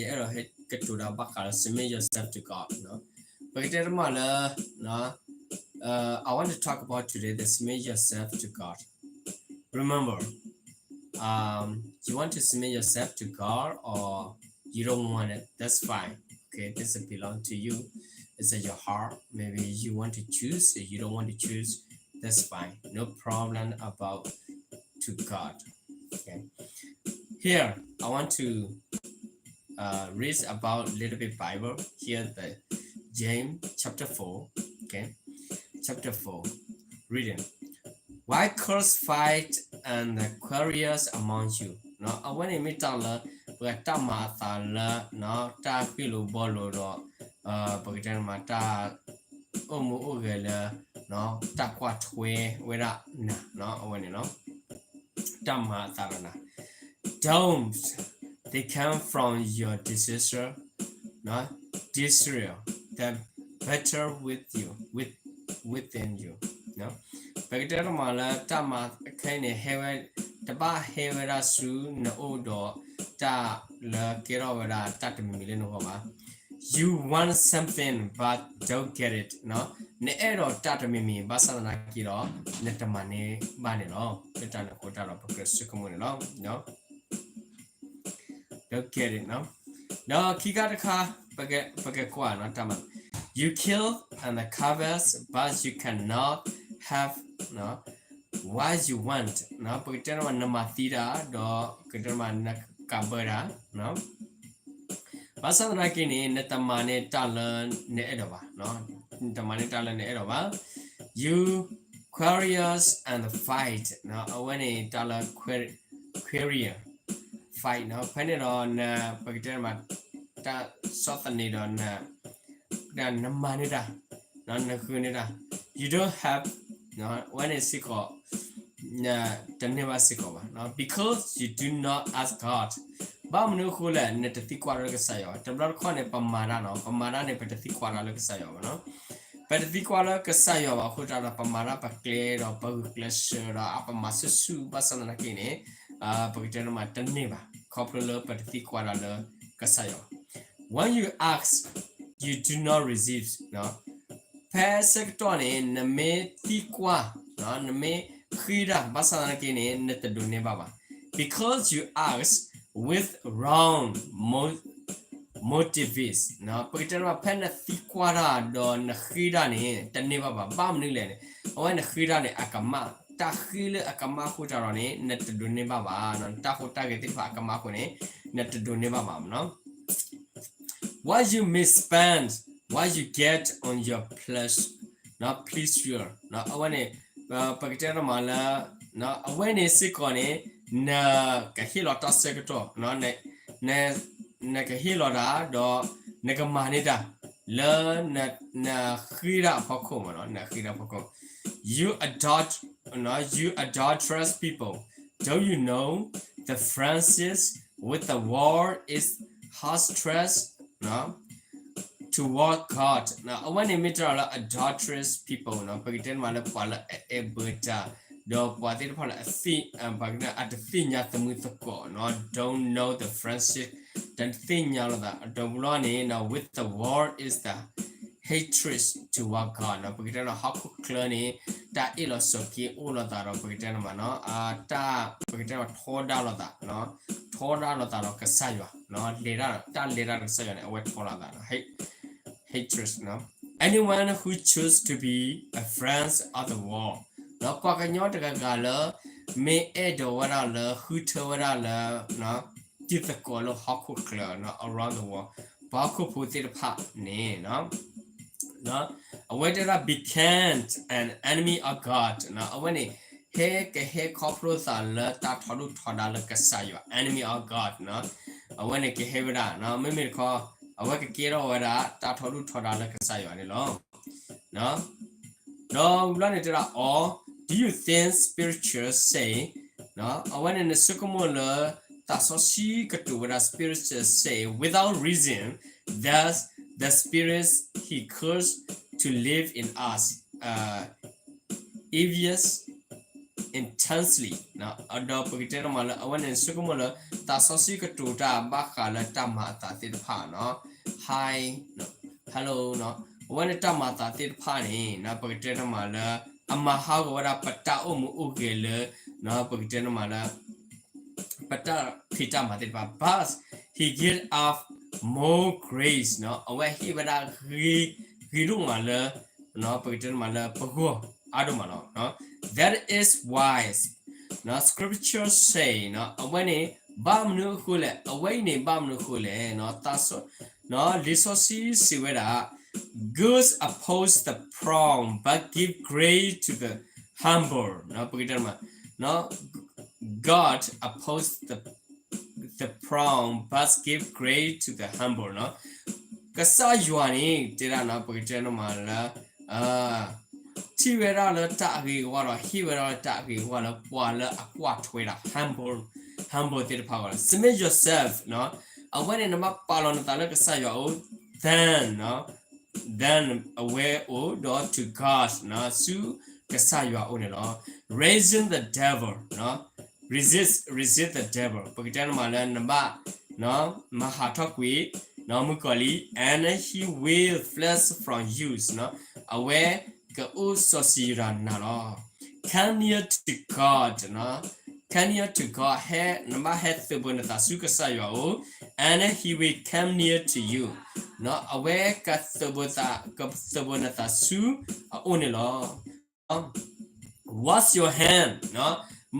ယအဲၣ်ဒိးဟဲကတိၤတၢ်ဘၣ်ဃးလၢ submit yourself to God နီၤ. ပကတဲတမံၤလၢ uh, I want to talk about today the submit yourself to God. Remember, um, you want to submit yourself to God or you don't want it, that's fine. Okay, this belong to you. It's in your heart. Maybe you want to choose, you don't want to choose. That's fine. No problem about to God. Okay. Here, I want to uh, read about little bit Bible. Here, the James chapter four. Okay, chapter four. Reading. Why crucified and the quarrels among you? နီၤ, အဝဲန့ၣ်မ့ၢ်တၢ်လၢ ပှၤတၢ်မၤအသးလၢ နီၤ, တၢ်ဃ့ၢ်လိာ်ဘှီလိာ်ဒီး ပကတဲမး တၢ်အိၣ်မူအိၣ်ဂဲၤလၢ တၢ်ကွၢ်ထွဲဝဲဒၣ်နၤ နီၤ, အဝဲန့ၣ်လီၤ. တၢ်မၤအသးဒီးနၤ Don't they come from your desire, desire that battle with you, with, within you? ပကတဲတမံၤလၢ တၢ်မၤခဲအံၤန့ၣ် ဟဲဝဲ တဘၣ်ဟဲဝဲဒၣ်ဆူနအိၣ်ဒီး တၢ်လၢကဲထီၣ်ဝဲဒၣ်တၢ်တမံၤမံၤလၢနဂီၢ်ဘၣ်. You want something but don't get it, နီၤ, နအဲၣ်ဒိးတၢ်တမံၤမံၤ ဘၣ်ဆၣ်သနာ်က့ဒီး နတမၤန့ၢ်ဘၣ်န့ၣ်လီၤ. လၢတၢ်န့ၣ်အဃိတၢ်ဒီး ပကြၢးဆိကမိၣ်န့ၣ်လီၤ. Don't get it, နီၤ. ဒီးခံခါတခါ ပက ပကကွၢ်နီၤ တၢ်မၤ You kill and covet, but you cannot have, နီၤ, what you want, နီၤ. ပကတဲတမံၤ နမၤသံတၢ် ဒီးကတဲတမံၤ နကးဘၢတၢ် နီၤ. ဘၣ်ဆၣ်သနာ်က့န့ၣ် နတမၤန့ၢ်တၢ်လၢနအဲၣ်ဒိးဘၣ်, နတမၤန့ၢ်တၢ်လၢနအဲၣ်ဒိးဘၣ်. You quarrels and fight, နီၤ, အဝဲန့ၣ်တၢ်လၢ quarrel, fight, နီၤ, ဖဲန့ၣ်ဒီး ပကတဲတမံၤ တၢ်ဆီၣ်သနံးဒီး နမၤန့ၢ်တၢ်, နဃုန့ၢ်တၢ်, you don't have, အဝဲန့ၣ်စ့ၢ်ကီး တန့ၢ်ဘၣ်စ့ၢ်ကီးဘၣ်, because you do not ask God. ဘၣ်မနုၤအဃိလဲၣ်, နတသံကွၢ်တၢ်လၢကစၢ်ယွၤဘၣ်. တဘျီတခီၣ်န့ၣ် ပမၤတၢ်နီၤ, ပမၤတၢ်န့ၣ် ပတသံကွၢ်တၢ်လၢကစၢ်ယွၤဘၣ်နီၤ. ပတသံကွၢ်လၢကစၢ်ယွၤဘၣ်အဃိတၢ်ဒီး ပမၤတၢ်ပကျဲဒီး ပဂုာ်ကျဲးစၢးဒီး အပမၤဆူၣ်ဆူၣ် ဘၣ်ဆၣ်သနာ်က့န့ၣ် ပကတဲတမံၤတန့ၢ်ဘၣ်, ခီဖျိလၢပတသံကွၢ်တၢ်လၢကစၢ်ယွၤဘၣ်. When you ask, you do not receive. ဖဲဆၢကတီၢ်န့ၣ် နမ့ၢ်သံကွၢ်, နမ့ၢ်ဃ့တၢ် ဘၣ်ဆၣ်သနာ်က့န့ၣ် နတဒိးန့ၢ်ဘၣ်ဘၣ်, because you ask with wrong mo-, motives. ပကတဲတမံၤ ဖဲနသံကွၢ်တၢ်ဒီးနဃ့တၢ်န့ၣ် တန့ၢ်ဘၣ်ဘၣ်. ဘၣ်မနုၤလဲၣ်န့ၣ် အဝဲနဃ့တၢ်န့ၣ် အကမၣ်, တၢ်ဃ့လၢအကမၣ်အဃိတၢ်ဒီးန့ၣ် နတဒိးန့ၢ်ဘၣ်ဘၣ်, နတၢ်ဟူးတၢ်ဂဲၤသ့ၣ်တဖၣ်အကမၣ်အဃိန့ၣ် နတဒိးန့ၢ်ဘၣ်ဘၣ်နီၤ. What you may spend, what you get on your pleas-, pleasure. အဝဲန့ၣ် ပကတဲတမံၤလၢ အဝဲန့ၣ်စ့ၢ်ကီးန့ၣ် နကဟ့ၣ်လီၤတၢ်ဆၢကတီၢ်, နကဟ့ၣ်လီၤတၢ် ဒီးနကမၤန့ၢ်တၢ် လၢ နဃ့တၢ်အဖီခိၣ်မ့ၢ်နီၤ, နဃ့တၢ်အဖီခိၣ်. You adult, you adulterous people, don't you know the frontier with the world is hatred toward God? အဝဲန့ၣ်မ့ၢ်တဲလၢ adulterous people နီၤ, ပကတဲမ့ၢ်လၢပှၤလၢအအဲၣ်ဘၢတၢ် ဒီးပှၤသ့ၣ်တဖၣ်လၢ အတသ့ၣ်ညါသမူသကိးနီၤ, don't know the frontier, တသ့ၣ်ညါလိာ်သး ဒီးပူၤလီၤန့ၣ် with the world is the hatred toward God နီၤ, ပကတဲလၢဟီၣ်ခိၣ်ချၢန့ၣ် တၢ်အ့ၣ်လိာ်ဆိးက့အိၣ်လိာ်သးဒီး ပကတဲမ့ၢ်နီၤ, တၢ် ပကတဲမ့ၢ်ထီဒါလိာ်သး, ထီဒါလိာ်သးဒီးကစၢ်ယွၤ, လဲၤတၢ် တၢ်လဲၤတၢ်ဒီးကစၢ်ယွၤန့ၣ် အဝဲထီဒါလိာ်သး hatred, anyone who choose to be a friend of the world, ဒီးပှၤကညီတဂၤဂၤလၢ မ့ၢ်အဲၣ်ဒိးဝဲဒၣ်လၢ ဃုထၢဝဲဒၣ်လၢ တံၤသကိးလၢဟီၣ်ခိၣ်ချၢနီၤ, around the world, ပှၤဟီၣ်ခိၣ်ဖိသ့ၣ်တဖၣ်န့ၣ် အဝဲတဲဒၣ် become an enemy of God နီၤ, အဝဲန့ၣ် ဟဲကဟဲခီဖျိသးလၢတၢ်ထီဒုၣ်ထီဒါလၢကစၢ်ယွၤ enemy of God နီၤ, အဝဲန့ၣ်ကဟဲဝဲဒၣ် မ့မ့ၢ်တခီ အဝဲကကဲထီၣ်ဝဲဒၣ်တၢ်ထီဒုၣ်ထီဒါလၢကစၢ်ယွၤန့ၣ်လီၤ. ဒီးဝံၤလီၤန့ၣ်တဲဒၣ် or do you think scripture say, အဝဲန့ၣ်နဆိကမိၣ်လၢ သးစီဆှံကတိၤဝဲဒၣ် scripture say without reason that the spirit he caused to live in us, uh, envious, intensely ဒီးပကတဲတမးလၢ အဝဲန့ၣ်ဆိကမိၣ်လၢ သးစီဆှံကတိၤတၢ်ဘၣ်ဃးလၢတၢ်မၤအသးသ့ၣ်တဖၣ်နီၤ high hello အဝဲန့ၣ်တၢ်မၤအသးသ့ၣ်တဖၣ်န့ၣ် ပကတဲတမးလၢ အမၤဟးဂီၤဝဲဒၣ်ပတၢ်အိၣ်မူအိၣ်ဂဲၤလၢ ပကတဲတမးလၢ ပတၢ်ဖံးတၢ်မၤသ့ၣ်တဖၣ် but he give us more grace အဝဲဟ့ၣ်ဝဲဒၣ် ဂ့ၤဒိၣ်မးလၢ ပကတဲတမးလၢပဂီၢ်အါဒိၣ်မးလီၤ. That is why scripture say အဝဲန့ၣ် ဘၣ်မနုၤအဃိလဲၣ် အဝဲအံၤန့ၣ်ဘၣ်မနုၤအဃိလဲၣ် လံာ်စီဆှံစံးဝဲဒၣ် good oppose the proud but give grace to the humble ပကတဲတမး God oppose the the proud but give grace to the humble ကစၢ်ယွၤန့ၣ် တဲဒၣ်နီၤ ပကတဲတမးလၢ ထံၣ်ဝဲဒၣ်လၢတၢ်အဂ့ၤအဝါဒီး ဟ့ၣ်ဝဲဒၣ်လၢတၢ်အဂ့ၤအဝါလၢပှၤလၢအကွၢ်ထွဲဒၣ် humble humble သ့ၣ်တဖၣ်အဂီၢ် submit yourself အဝဲန့ၣ်နဘၣ်ပာ်လီၤနသးလၢကစၢ်ယွၤအအိၣ် then then အဝဲအိၣ်ဒီး to God ဆူကစၢ်ယွၤအအိၣ်န့ၣ်လီၤ. Resist the devil resist resist the devil ပကတဲတမးလၢနဘၣ် မၤဟးထီၣ်ကွံာ် မုၣ်ကီၤလံၢ် and he will flee from you အဝဲကအိၣ်စီၤစံယိၤတၢ်နၤလီၤ. Come near to God come near to God ဟဲ နဘၣ်ဟဲသုးဘူးနသးဆူကစၢ်ယွၤအအိၣ် and he will come near to you အဝဲကသုးဘူးသး ကသုးဘူးနသးဆူအအိၣ်န့ၣ်လီၤ. Wash your hand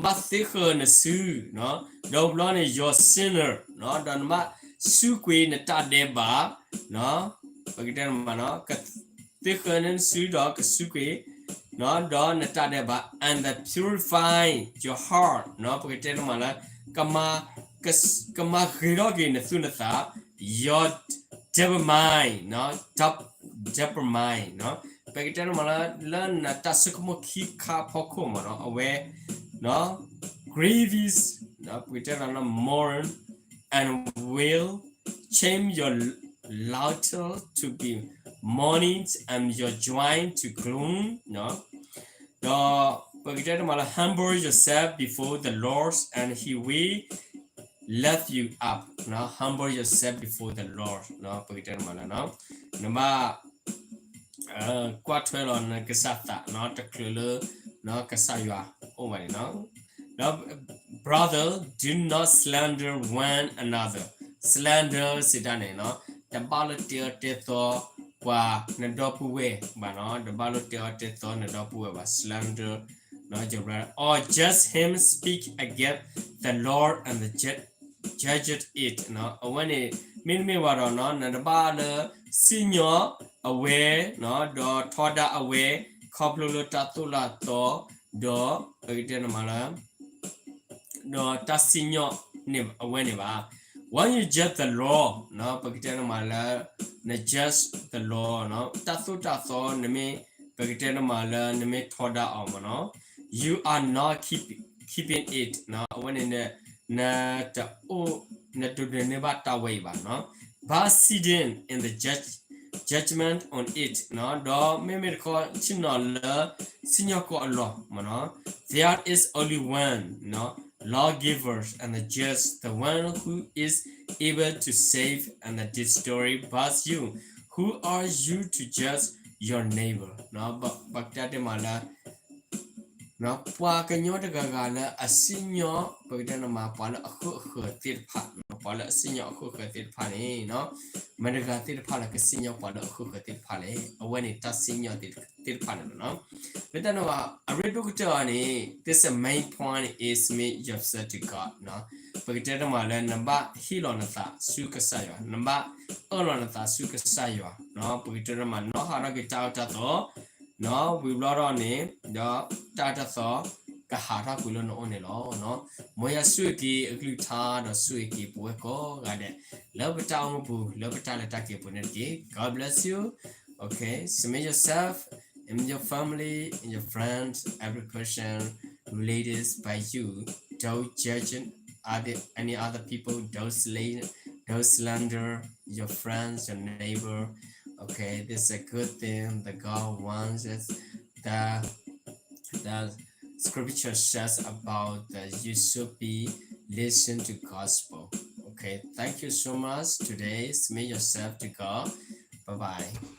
ဘၣ်သ့ဃၢၤနစု ဒီးဘျီန့ၣ် your sinner ဒီးနဘၣ်စူးကွံာ်နတၢ်ဒဲးဘး ပကတဲမး ကသ့ဃၢၤနစုဒီးကစူးကွံာ် ဒီးနတၢ်ဒဲးဘး and purify your heart ပကတဲတမးလၢ ကမၤဂ့ၤထီၣ်က့ၤနသူၣ်နသး your double mind double mind ပကတဲတမးလၢ လၢနတၢ်ဆိကမိၣ်ခံခါအဖီခိၣ်မးနီၤ အဝဲ grievous ပကတဲတမးလၢ mourn and will change your laughter to be mourning and your joy to gloom ဒီးပကတဲတမးလၢ humble yourself before the Lord and he will lift you up နီၤ humble yourself before the Lord နီၤ ပကတဲတမးလၢ နဘၣ် ကွၢ်ထွဲလီၤနကစၢ်သးနီၤ တချုးလၢ ကစၢ်ယွၤအိၣ်ဘၣ်န့ၣ်နီၤ ဒီး brother, do not slander one another slander စံးတၢ်န့ၣ်နီၤ တဘၣ်လၢတဲအၢတဲသီ ပှၤနဒီပုၢ်ဝဲၢ်ဘၣ်နီၤ တဘၣ်လၢတဲအၢတဲသီနဒီပုၢ်ဝဲၢ်ဘၣ် slander နီၤ your brother or judge him speak against the Lord and the judge it နီၤ အဝဲန့ၣ် မ့တမ့ၢ်ဘၣ်ဒီးနီၤ နတဘၣ်လၢ စံၣ်ညီၣ်အဝဲ ဒီးထီဒါအဝဲ ခီဖျိလၢတၢ်သိၣ်တၢ်သီ ဒီးပကတဲန့ၣ်မးလၢ ဒီးတၢ်စံၣ်ညီၣ်န့ၣ်အဝဲန့ၣ်ဘၣ် When you judge the law နီၤ ပကတဲန့ၣ်မးလၢ န judge the law နီၤ တၢ်သိၣ်တၢ်သီနမ့ၢ် ပကတဲန့ၣ်မးလၢနမ့ၢ်ထီဒါအီၤမးနီၤ you are not keep keeping it နီၤ အဝဲန့ၣ် နတအိၣ် နတဒိးန့ၢ်ဘၣ်တၢ်ဝဲအံၤဘၣ်နီၤ but sitting in the judge judgment on it နီၤ ဒီးမ့မ့ၢ်တခီဆ့ၣ်နီၤလၢ စံၣ်ညီၣ်ကွီၢ်အလီၢ်မးနီၤ there is only one နီၤ lawgiver and the judge, the one who is able to save and destroy, but you, who are you to judge your neighbor? နီၤ ပကတဲတ့ၢ်မးလၢ ပှၤကညီတဂၤဂၤလၢအစံၣ်ညီၣ် ပကတဲန့ၣ်မး ပှၤလၢအဃၢဃၢၤသ့ၣ်တဖၣ် ပှၤလၢအစံၣ်ညီၣ်အဃၢဃၢၤသ့ၣ်တဖၣ်န့ၣ်နီၤ မတၤတဂၤသ့ၣ်တဖၣ်လၢကစံၣ်ညီၣ်ပှၤလၢအဃၢဃၢၤသ့ၣ်တဖၣ်လဲၣ် အဝဲန့ၣ်တၢ်စံၣ်ညီၣ်သ့ၣ်တဖၣ်န့ၣ်လီၤနီၤ ပတဲန့ၣ်ဘၣ် အရ့ဒိၣ်ကတၢၢ်အီၤန့ၣ် this main point is submit yourself to God နီၤ ပကတဲတ့ၢ်မးလၢ နဘၣ်ဟ့ၣ်လီၤနသးဆူကစၢ်ယွၤ နဘၣ်အၢၣ်လီၤနသးဆူကစၢ်ယွၤနီၤ ပကတဲတ့ၢ်မး နီၢ်ဟးထီၣ်က့ၤတၢ်အၢတၢ်သီ နီၤ ဝံၤဘျီဒီးန့ၣ် ဒီးတၢ်အၢတၢ်သီ ကဟးထီၣ်ကွံာ်လၢနအိၣ်န့ၣ်လီၤ. မ်ယွၤဆိၣ်ဂ့ၤက့ၤအကလုၢ်ကထါ ဒီးဆိၣ်ဂ့ၤက့ၤပဝဲကိးဂၤဒဲး လၢပတၢ်အိၣ်မူပူၤ လၢပတၢ်လဲၤတၢ်က့ၤပူၤန့ၣ်တက့ၢ်. God bless you. Okay, submit yourself and your family and your friends, every person related by you. Don't judge other, any other people. Don't slay, don't slander your friends, your neighbor. Okay, this is a good thing that God wants us, that, that scripture says about the you should be listen to gospel. Okay, thank you so much. Today, submit yourself to God. Bye bye.